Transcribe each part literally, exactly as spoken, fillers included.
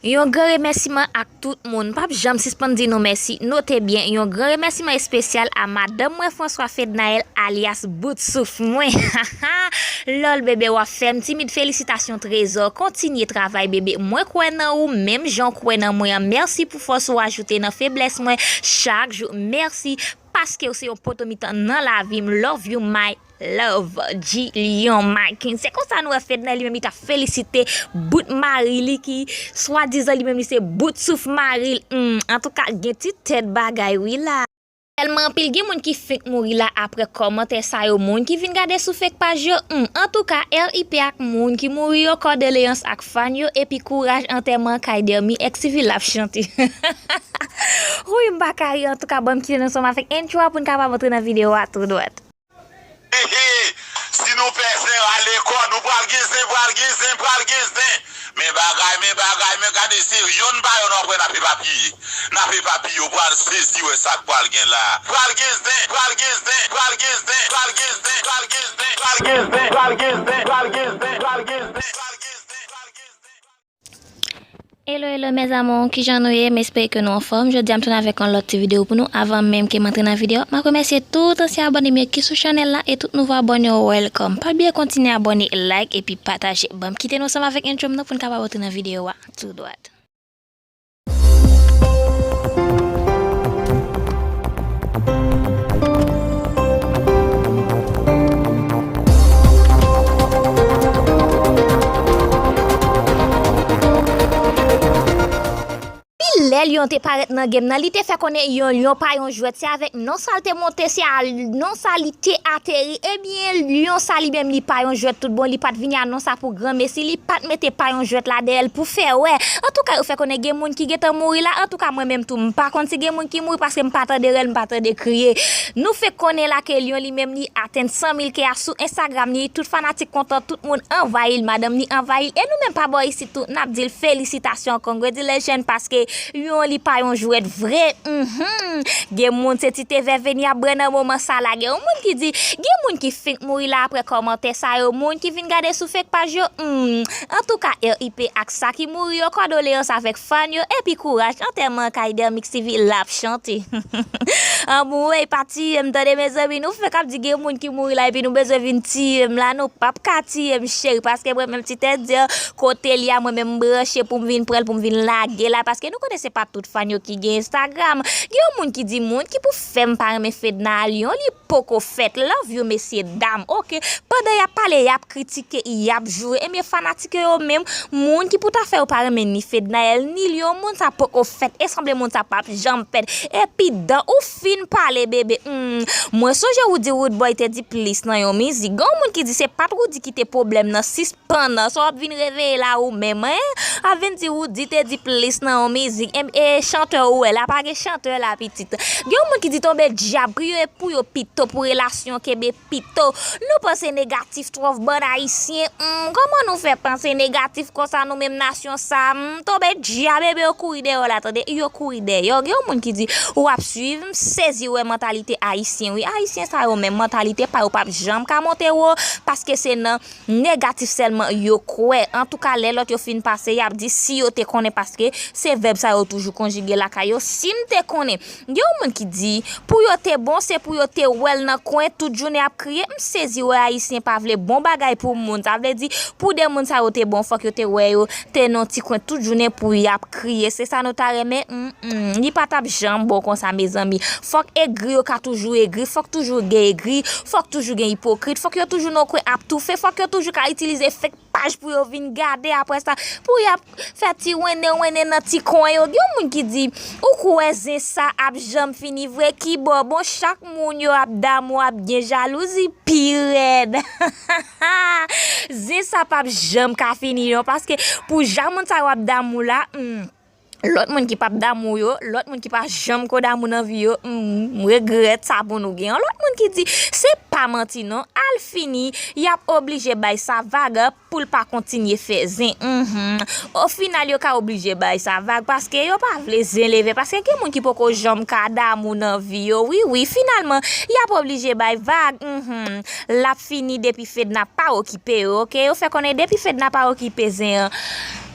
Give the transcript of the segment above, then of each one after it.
Yon gran remèsiman ak tout moun. M p ap janm sispann di nou mèsi. Note byen, yon gran remèsiman espesyal a madanm mwen, François Fednaelle, alyas Bout Souf mwen. Lòl, bebe, w ap fè m timid. Felisitasyon, Trezò. Kontinye travay, bebe. Mwen kwè nan ou, menm jan w kwè nan mwen an. Mèsi pou fòs ou ajoute nan feblès mwen chak jou. Mèsi, paske w se yon poto mitan nan lavi m. Love you, my love, G Lion Makin. Se konsa nou wè Fednaelle li menm li t ap felisite bout mari li ki swadizan li menm li se bout souf mari l. Hmm, antouka, gen ti tèt bagay wi la. Tèlman anpil gen moun ki fenk mouri la apre kòmantè sa yo, moun ki vin gade sou fake paj yo. Hmm, antouka, R I P ak moun ki mouri yo, kòdoleyans ak fan yo, epi kouraj, antèman kay Dermy, X T V l ap chante. Wi, m pa ka ri, antouka, ban m kite nou ansanm avèk entwo a pou n kapab antre nan videyo a tou dwat. Hehe, si nou pè zen rale kò, nou pral gen zen, pral gen zen, pral gen zen. Men bagay, men bagay, men gade se yonn pa yonn w ap wè n ap epapiye. N ap epapiye, w pral sezi wè sa k pral gen la. Pral gen zen, pral gen zen, pral gen zen, pral gen zen, pral gen zen, pral gen zen, pral gen zen, pral gen zen, pral gen zen, pral gen zen, pral gen zen. Hello, hello, mes amours, kijan nou ye? M espere ke nou anfòm. Jodi a, m tounen avèk yon lòt ti videyo pou nou. Avan menm ke m antre nan videyo a, m ap remèsye tout ansyen abòne m yo ki sou chanèl la e tout nouvo abòne yo, welcome. Pa bliye kontinye abòne, like epi pataje. Ban m kite nou ansanm avèk entwo m nan pou n kapab antre nan videyo a tou dwat. Pi lè Lion te parèt nan game nan, li te fè konnen yon Lion pa yon jwèt. Se avèk non sa l te monte, se a non sa li te ateri. Ebyen, Lion sa li menm li pa yon jwèt tout bon. Li pa t vini a non sa pou granmesi. Li pa t mete pa yon jwèt la dèyè l pou fè wè. Antouka, yo fè konnen gen moun ki gentan mouri la. Antouka, mwen menm tou, m pa konn si gen moun ki mouri paske m pa tande rèl, m pa tande kriye. Nou fenk konnen la ke Lion li menm li atenn san mil K a sou Instagram li. Tout fanatik kontan, tout moun anvayi l, madanm li anvayi l. E nou menm pa bò isit tou, n ap di l felisitasyon, congratulations, paske Lion li pa yon jwèt vre. Mhm. Gen moun se ti te vè veni ap bwè nan moman sa la. Gen yon moun ki di, gen moun ki fenk mouri la apre kòmantè sa yo, moun ki vin gade sou fake paj yo. Hmm. Antouka, R I P ak sa ki mouri yo, kòdoleyans avèk fan yo, epi kouraj, antèman kay Dermix T V l ap chante. Anmwey, pa tiye m tande mezanmi, nou fenk ap di gen moun ki mouri la epi nou bezwen vin tiye m la, nou p ap ka tiye m cheri, paske mwen menm ti tèt di kote li a, mwen menm m branche pou m vin pran l, pou m vin lage la, paske nou konnen se pa tout fan yo ki gen Instagram. Gen yon moun ki di moun ki pou fè m pa renmen Fedna a Lion, li poko fèt. Love you mesye dam, oke. Pandan y ap pale, y ap kritike, y ap joure. Ebyen fanatik yo yo menm, moun ki pou ta fè yo pa renmen ni Fednaelle, ni Lion, moun sa poko fèt. E sanble moun sa p ap janm fèt. Epi dan ou fin pale bebe. Hmm. Mwen sonje Roody Roodboy te di plis nan yon mizik. Gen yon moun ki di se pa t Roody ki te pwoblèm nan, sispann. Sa w ap vin reveye la ou menm, en? W ap vin di Roody te di plis nan yon mizik. E, e chantè ou wè la, pa gen chantè la pitit. Gen yon moun ki di tonbe dyab, kriye pou yo pito, pou relasyon kenbe pito. Nou panse negatif twòp bann ayisyen. Hmm, kòman nou fè panse negatif konsa nou menm nasyon sa? Hmm, tonbe dyab, ebyen yo kouri dèyè w la, tande, yo kouri dèyè w. Gen yon moun ki di, w ap swiv, m sezi wè mantalite ayisyen, wi. Ayisyen sa yo menm, mantalite pa yo p ap janm ka monte wo, paske se nan negatif sèlman yo kwè. Antouka, lè lòt yo fin pase, y ap di si yo te konnen, paske se vèb sa yo toujou konjige lakay yo, si m te konnen. Gen yon moun ki di, pou yo te bon, se pou yo te wè l nan kwen tout jounen ap kriye. M sezi wè ayisyen pa vle bon bagay pou moun. Sa vle di, pou de moun sa yo te bon, fòk yo te wè yo te nan ti kwen tout jounen pou y ap kriye. Se sa nou ta renmen? Hmm, hmm. Li pa t ap janm bon konsa, mezanmi. Fòk egri yo ka toujou egri, fòk toujou gen egri, fòk toujou gen ipokrit, fòk yo toujou nan kwen ap toufe, fòk yo toujou ka itilize fake paj pou yo vin gade apre sa, pou y ap fè ti wennen wennen nan ti kwen yo. Gen yon moun ki di, ou kwè zen sa ap janm fini vre? Kibò? Bon, chak moun yo ap damou, ap gen jalouzi pi rèd. Zen sa p ap janm ka fini non, paske pou jan moun sa yo ap damou la, hmm, lòt moun ki p ap damou yo, lòt moun ki pa janm ko damou nan vi yo, hmm, m regrèt sa pou nou. Gen yon lòt moun ki di, se pa manti non, al fini, y ap oblije bay sa vag pou l pa kontinye fè zen. Mhm. Ofinal, yo ka oblije bay sa vag, paske yo pa vle zen leve, paske gen moun ki poko janm ka damou nan vi yo. Wi, wi, finalman, y ap oblije bay vag. Mhm. L ap fini depi Fedna pa okipe yo, oke? Yo fè konnen depi Fedna pa okipe zen an,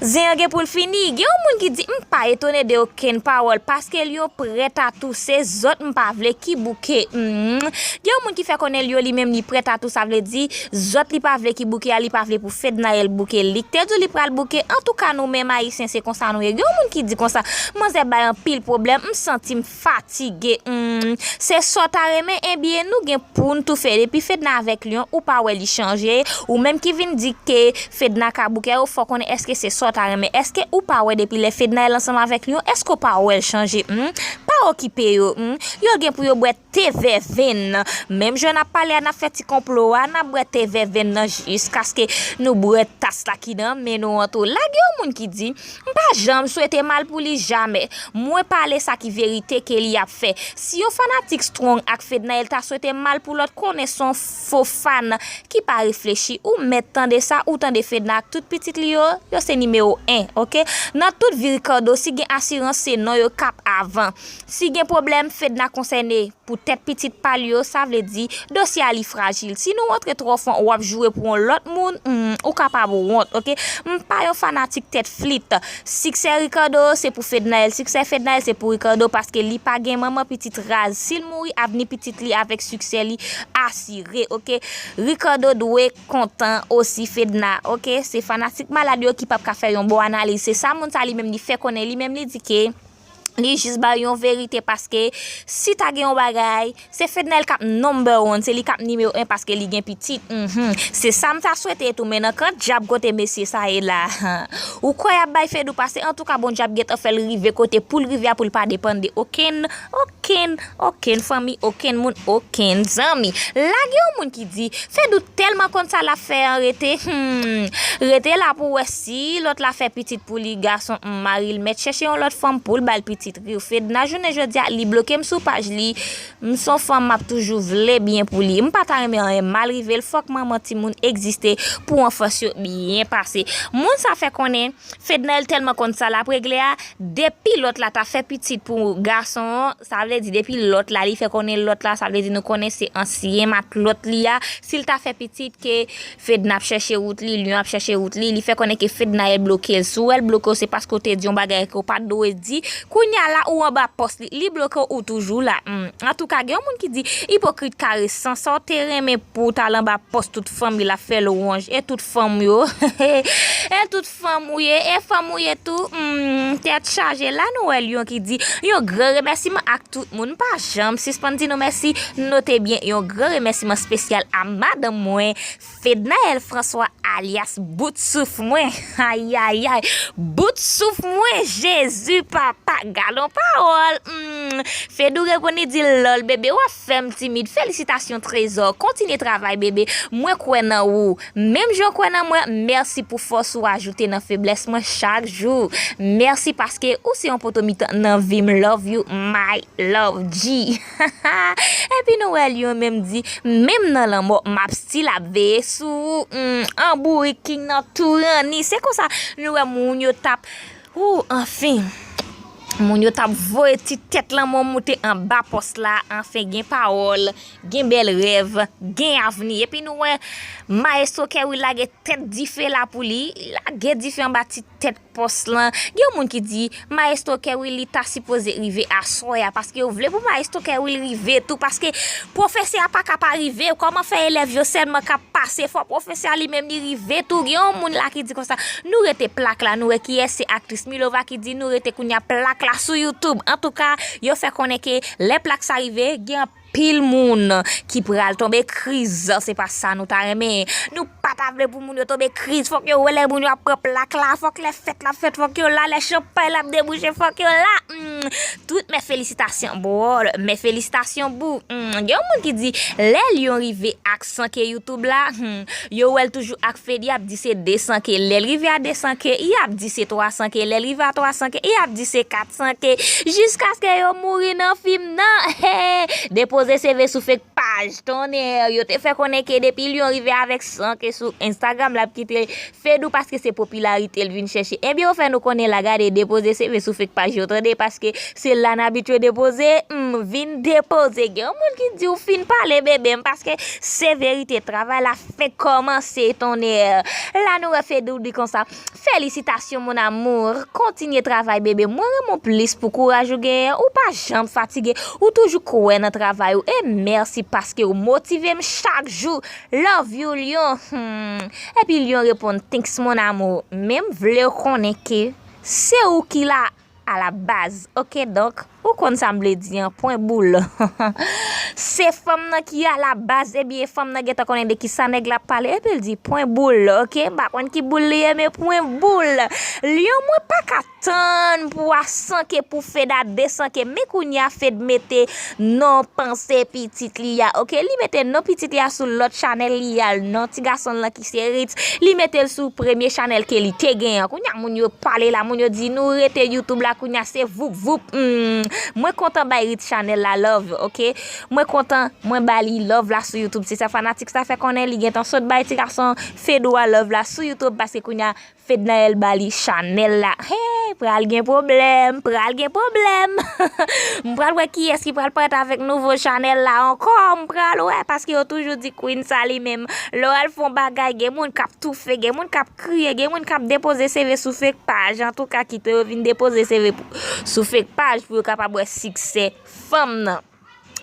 Zen an gen pou l fini. Gen yon moun ki di, "M pa etone de okenn pawòl, paske Lyon prèt a tou, se zòt m pa vle ki bouke." Hmm. Gen yon moun ki fè konnen Lyon li menm li prèt a tou, sa vle di, zòt li pa vle ki bouke a, li pa vle pou Fednaelle bouke. Li k te di w li pral bouke. Antouka, nou menm Ayisyen, se konsa nou ye. Gen yon moun ki di konsa, "Manzè bay anpil pwoblèm, m santi m fatige." Hmm. Se sa w ta renmen, ebyen, nou gen pou n tou fè. Depi Fedna avèk Lyon, ou pa wè li chanje. Ou menm ki vin di ke Fedna ka bouke, ou fò konnen èske se sa w ta renmen. Èske ou pa wè depi lè Fednaelle ansanm avèk Lyon, èske w pa wè l chanje? Hmm? Pa okipe yo. Hmm? Yo gen pou yo bwè te vèvenn. Menm jan n ap pale a, n ap fè ti konplo a, n ap bwè te vèvenn nan jiskaske nou bwè tas la ki nan men nou an tou. La gen yon moun ki di, "M pa janm swete mal pou li jamè. Mwen pale sa ki verite ke li ap fè." Si yon fanatik Strong ak Fednaelle ta swete mal pou lòt, konnen se yon fo fan ki pa reflechi. Ou mèt tande sa, ou tande Fedna ak tout pitit li yo, yo se nimewo en, oke? Nan tout vi Ricardo, si gen asirans, se non yo k ap avan. Si gen pwoblèm, Fedna konsène pou tèt pitit pa l yo, sa vle di dosye a li frajil. Si nou rantre twò fon, w ap joure pou yon lòt moun, hmm, ou kapab wont, oke? M pa yon fanatik tèt flit. Siksè Ricardo, se pou Fednaelle. Siksè Fednaelle, se pou Ricardo, paske li pa gen manman pitit raz. Si l mouri, avni pitit li avèk siksè li asire, oke? Ricardo dwe kontan osi, Fedna, oke? Se fanatik malad yo ki p ap ka fè yon bon analiz. Se sa moun sa li menm li fè konnen, li menm li di ke li jis ba yon verite, paske si ta gen yon bagay, se Fednaelle k ap number one, se li k ap nimewo en paske li gen pitit. Mhm. Se sa m ta swete tou, men nan kan dyab kote mesye sa ye la. Ou kwè y ap bay Fedou pase? Antouka, bon, dyab gentan fè l rive kote pou l rive a, pou l pa depann de okenn, okenn, okenn fanmi, okenn moun, okenn zanmi. La gen yon moun ki di, "Fedou tèlman konn sa l ap fè an, rete, hmm, rete la pou w wè si lòt la fè pitit pou li, gason, hmm, mari l mèt chèche yon lòt fanm pou l ba l pitit." Riw Fedna, jounen jodi a, li bloke m sou paj li. M se yon fanm, m ap toujou vle byen pou li. M pa ta renmen anyen mal rive l. Fòk manman timoun egziste pou anfans yo byen pase. Moun sa fè konnen Fednaelle tèlman konn sa l ap regle a, depi lòt la ta fè pitit pou gason an, sa vle di depi lòt la, li fè konnen lòt la, sa vle di nou konnen se ansyen matlòt li a. Si l ta fè pitit ke Fedna ap chèche wout li, Lyon ap chèche wout li, li fè konnen ke Fednaelle bloke l. Si w wè l bloke w, se paske w te di yon bagay ke w pa t dwe di. Kounye a la, ou anba pòs li, li bloke w, ou toujou la. Hmm. Antouka, gen yon moun ki di, "Ipokrit karesan, sa w te renmen pou w t al anba pòs tout fanmi l ap fè lwanj, e tout fanm yo, e tout fanm ou ye, e fanm ou ye tou." Hmm, tèt chaje. La nou wè Lyon ki di, "Yon gran remèsiman ak tout moun." M pa janm sispann di nou mèsi. Note byen, yon gran remèsiman espesyal a madanm mwen, Fednaelle François, alyas Bout Souf Mwen. Ayayay, Bout Souf Mwen, Jezi papa, gad on pawòl. Hmm. Fedou reponn, li di, "Lòl, bebe, w ap fè m timid. Felisitasyon, Trezò. Kontinye travay, bebe. Mwen kwè nan ou. Menm jan w kwè nan mwen, mèsi pou fòs ou ajoute nan feblès mwen chak jou. Mèsi paske ou se yon poto mitan nan vi m. Love you, my love G." Epi nou wè Lyon menm di, "Menm nan lanmò, m ap still ap veye sou ou. Hmm, an bourik king nan tou ranni." Se konsa nou wè moun yo t ap, ou, anfen. Moun yo t ap voye ti tèt lanmò moute anba pòs la. Anfen, gen pawòl, gen bèl rèv, gen avni. Epi nou wè Maestro Kerry lage tèt dife la pou li. Lage dife anba ti tèt pòs lan. Gen yon moun ki di, "Maestro Kerry, li ta sipoze rive aswè a, paske yo vle pou Maestro Kerry rive tou, paske pwofesè a pa ka pa rive. Kòman fè elèv yo sèlman k ap pase, fò pwofesè a li menm li rive tou." Gen yon moun la ki di konsa, "Nou rete plak la, nou wè kiyès se aktris." Milova ki di, "Nou rete kounye a plak la sou YouTube." Antouka, yo fè konnen ke lè plak sa rive, gen anpil moun ki pral tonbe kriz. Se pa sa nou ta renmen. Nou pa ta vle pou moun yo tonbe kriz. Fòk yo wè lè moun yo ap pran plak la. Fòk lè fèt la fèt. Fòk yo la. Lè chanpay la ap debouche. Fòk yo la. Hmm. Tout men felisitasyon, bro. Men felisitasyon, bou. Hmm. Gen yon moun ki di, lè Lyon rive ak san K YouTube la, hmm, yo wè l toujou ak Fed, y ap di se de san K. Lè l rive a de san K, y ap di se twa san K. Lè l rive a twa san K, y ap di se kat san K. Jiskaske yo mouri nan fim nan. Depoze C V sou fake paj. Tonnè, yo te fè konnen ke depi Lyon rive avèk san K sou Instagram, l ap kite Fedou paske se popilarite l vin chèche. Ebyen, yo fè nou konnen la, gade, depoze C V sou fake paj yo, tande, paske Se la n abitye depoze, m vin depoze. Gen yon moun ki di w fin pale, bebe m, paske se verite. Travay la fenk kòmanse, tonnè. La nou wè Fedou di konsa: felisitasyon, mon amour. Kontinye travay, bebe. Mwen renmen w plis pou kouraj ou genyen. Ou pa janm fatige. Ou toujou kwè nan travay ou. E mèsi paske ou motive m chak jou. Love you, Lyon. Hmm. Epi Lyon reponn: thanks, mon amour. Men m vle w konnen ke se ou ki la a la baz, oke? Donk, ou konn sa m vle di an, pwen boul. Se fanm nan ki a la baz, ebyen, fanm nan gentan konnen de ki sa nèg la ap pale, epi l di, pwen boul, oke? M pa konn ki boul li ye, men pwen boul. Lyon, mwen pa ka tann pou a san ke pou Fed a de san ke, men kounye a Fed mete non panse pitit li a, oke? Li mete non pitit li a sou lòt chanèl li a, non ti gason l lan ki se Ritz. Li mete l sou premye chanèl ke li te gen an. Kounye a, moun yo pale la, moun yo di, nou rete YouTube la, kounye a, se voup, voup. Hmm. Mwen kontan bay Ritz chanèl la love, oke? Mwen kontan, mwen ba li love la sou YouTube. Se sa fanatik sa fè konnen, li gentan sot bay ti gason Fedou a love la sou YouTube, paske kounye a, Fednaelle ba li chanèl la. Hey, pral gen pwoblèm, pral gen pwoblèm. M pral wè kiyès ki pral parèt avèk nouvo chanèl la ankò. M pral wè, paske yo toujou di Queen sa li menm. Lè w al fè yon bagay, gen moun k ap toufe, gen moun k ap kriye, gen moun k ap depoze seve sou fake paj. Antouka, kite yo vin depoze seve pou, sou fake paj pou yo kapab wè siksè fanm nan.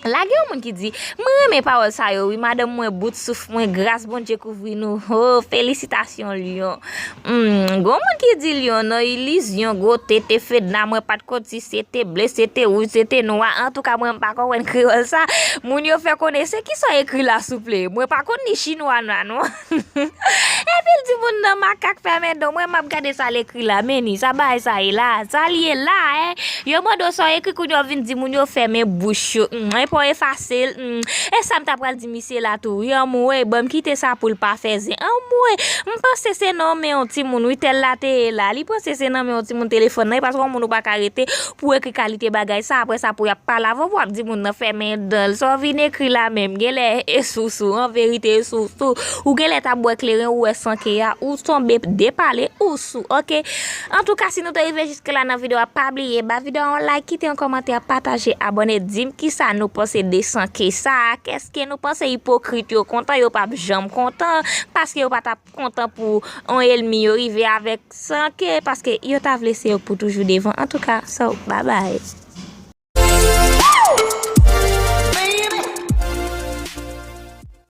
La gen yon moun ki di, mwen renmen pawòl sa yo wi, madanm mwen, bout souf mwen, gras Bondye kouvri nou. Oh, felisitasyon, Lyon. Hmm, gon moun ki di, Lyon nan ilizyon, gwo tete Fedna, mwen pa t konn si se te ble, se te wouj, se te nwa. Antouka, mwen m pa konprann kreyòl sa. Moun yo fè konnen se ki sa w ekri la, souple. Mwen pa konn li chinwa la non. Epi l di moun nan makak fèmen don. Mwen m ap gade sa l ekri la. Men ni, sa bagay sa ye la. Sa l ye la, en. Yo mande w sa w ekri, kounye a w vin di moun yo fèmen bouch yo. Hmm, e pa w efase l. Hmm. E sa m ta pral di misye la tou wi. Anmwey, ban m kite sa pou l pa fè zen. Anmwey, m panse se nan men yon timoun wi tèl la te ye la. Li panse se nan men yon timoun telefòn nan ye, paske yon moun ou pa ka rete pou w ekri kalite bagay sa. Apre sa, pou y ap pale avè w, pou w ap di moun nan fèmen dan l. Sa w vin ekri la menm, genlè e sou sou, an verite e sou sou. Ou genlè t ap bwè kleren, ou wè san ke a, ou tonbe depale, ou sou, oke? Antouka, si nou te rive jiske la nan videyo a, pa bliye ba videyo a yon like, kite yon kòmantè, pataje, abòne, di m kisa nou panse de san ke sa a. Èske nou panse ipokrit yo kontan? Yo p ap janm kontan, paske yo pa t ap kontan pou yon ènmi yo rive avèk san ke, paske yo ta vle se yo k pou toujou devan. Antouka, so, babay.